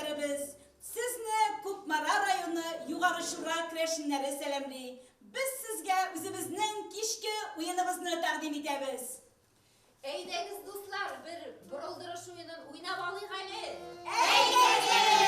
кешеләребез! Сезне Кукмара районы Югары Чура керәшеннәре сәламли. Без сезгә үзебезнең кичке уеныбызны тәкъдим итәбез. Әйдәгез, дуслар, бер борылдырыш уенын уйнап алыйк әле. Әйдәгез!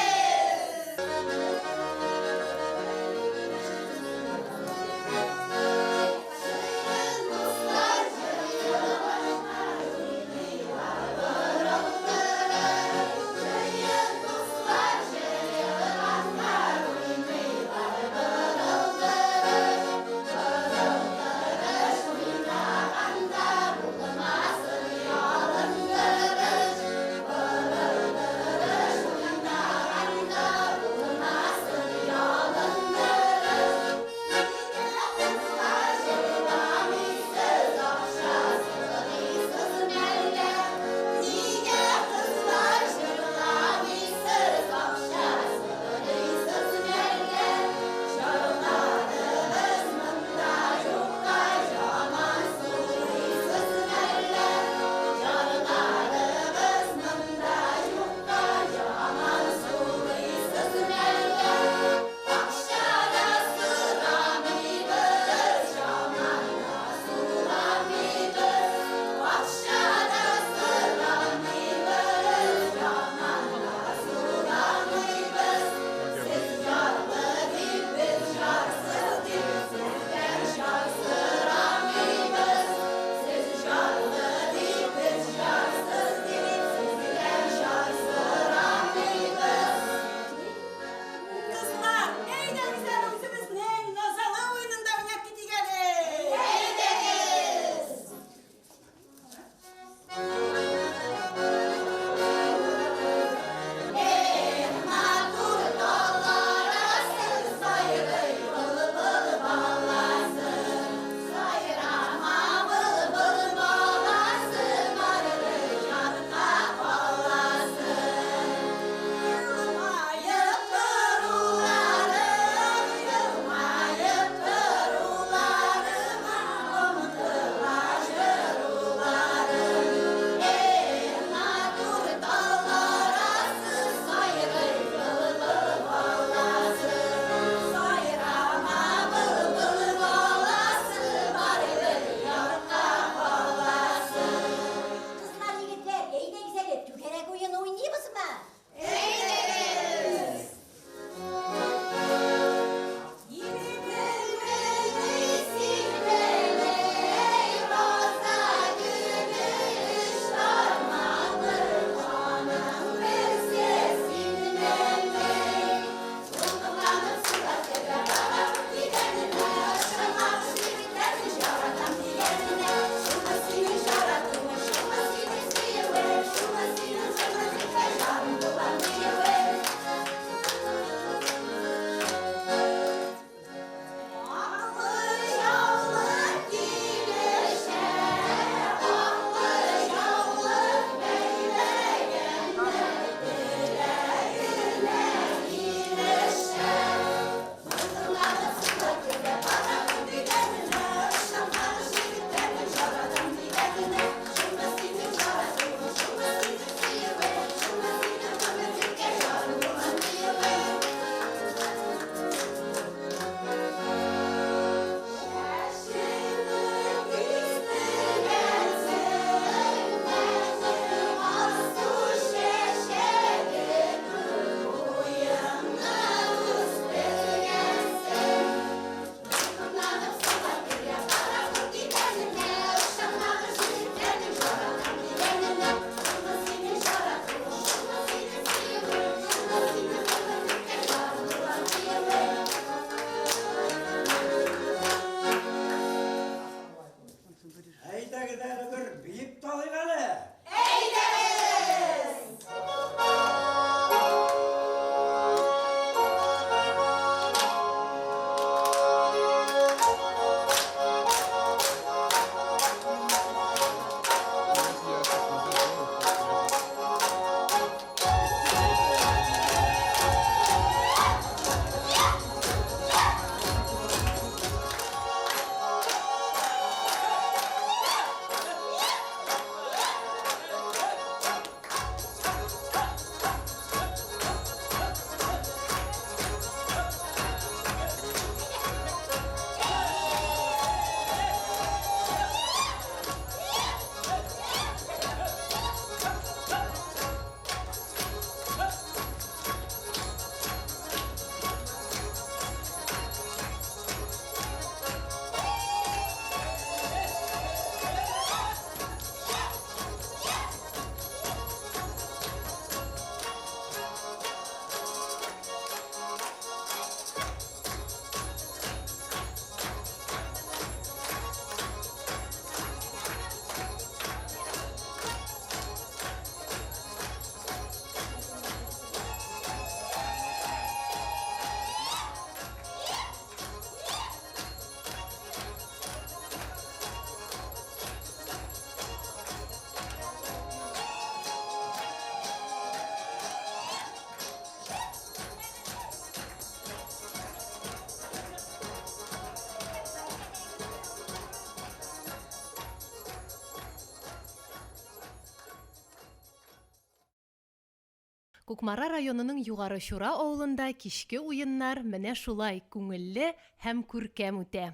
Кукмара районының Югары Чура авылында кичке уеннар менә шулай күңелле һәм күркәм үтә.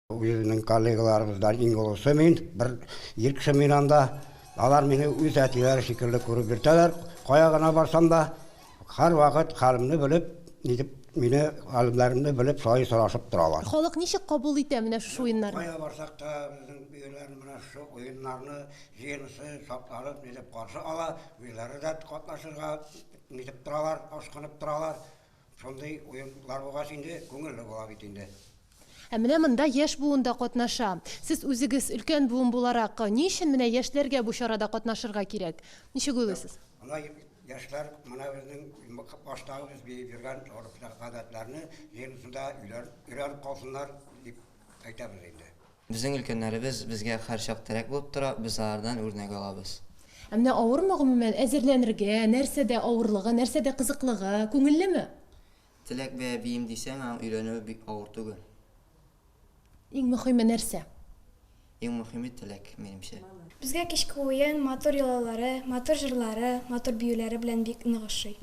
Үзебезнең коллегаларыбыздан иң олысы мин, бер ир кеше мин анда. Алар мине үз әтиләре шикелле күреп йөртәләр. Кая гына барсам да, һәрвакыт хәлемне белеп, нитеп, мине хәлләремне белеп, шулай сорашып торалар. Халык ничек кабул итә менә шушы уеннарны? Кая барсак та, безнең өйләрне менә шушы уеннарны җыенысы шатланып, нитеп каршы ала, үзләре дә катнашырга нитеп торалар, ашкынып торалар. Шундый уеннар булгач инде, күңелле була бит инде. Ә менә монда яшь буын да катнаша. Сез үзегез өлкән буын буларак, ни өчен менә яшьләргә бу чарада катнашырга кирәк? Ничек уйлыйсыз? Менә яшьләр менә безнең баштагы без биеп йөргән гореф-гадәтләрне җыенысында өйрәнеп калсыннар дип әйтәбез инде. Безнең өлкәннәребез безгә һәрчак терәк булып тора, без алардан үрнәк алабыз. Ә менә авырмы гомумән әзерләнергә, нәрсәдә авырлыгы, нәрсәдә кызыклыгы, күңеллеме? Теләк бә биим дисәң, аның өйрәнүе бик авыр түгел. Иң мөхиме нәрсә? Иң мөхиме теләк, минемчә. Безгә кичке уен матур йолалары, матур җырлары, матур биюләре белән бик нык ошый.